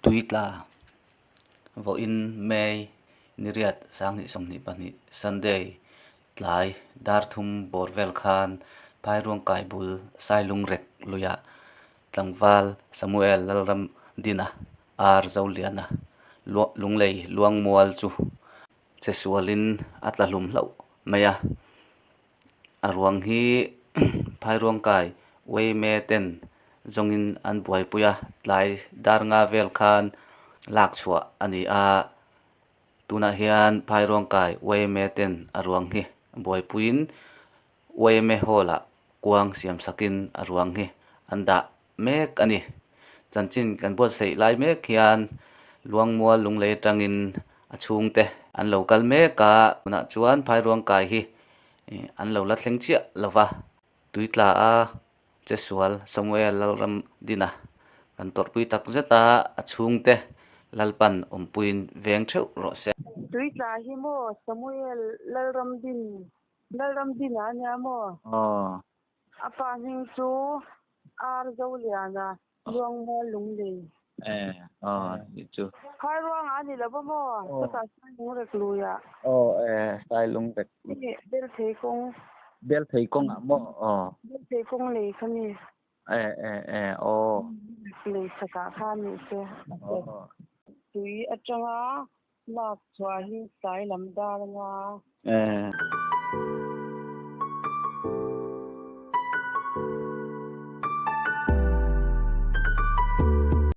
Tuitla vawiin May niriat sanghnih 22 Sunday tlai dar thum bawr vel khan Phairuangkai bul Sailungrek luiah tlangval Samuel Lalramdina R Zoliana Lunglei Luangmual chu che sualin a tla hlum hlauh mai a. A ruang hi Phairuangkai Uaime ten zawngin an buaipui a, tlai dar nga vel khan lak chhuah a ni a. Tunah hian Phairuangkai Uaime ten a ruang hi buaipuiin Uaime Hall ah kuang siam sakin a ruang hi an dah mek a ni. Chanchin kan buatsaih lai mek hian Luangmual Lunglei atangin a chhungte an lo kal mek a, tunah chuan Phairuangkai hi an lo la thleng chiah lo va. Tuitla a Chesual Samuel Lalramdina kan tawrhpui tak zet a, a chhungte Lalpan awmpuiin veng theuh rawh se. Tuitla hi maw Samuel Lalramdin Lalramdina a nia maw? Aw. A pa hming chu Ar Zoliana Luangmual Lunglei. Eh, aw ni chu. Phai ruangah a ni lo va maw? Chutah Sailungrek luiah. Aw eh, Sailungrek. Ni, Belthei kawng. Belthei kawngah maw? Aw. Belthei kawng lei kha ni. Eh, eh, eh, aw. Lei chhakah kha ni se. Aw. Tui atanga lak chhuah hi tlai lam dar anga. Eh.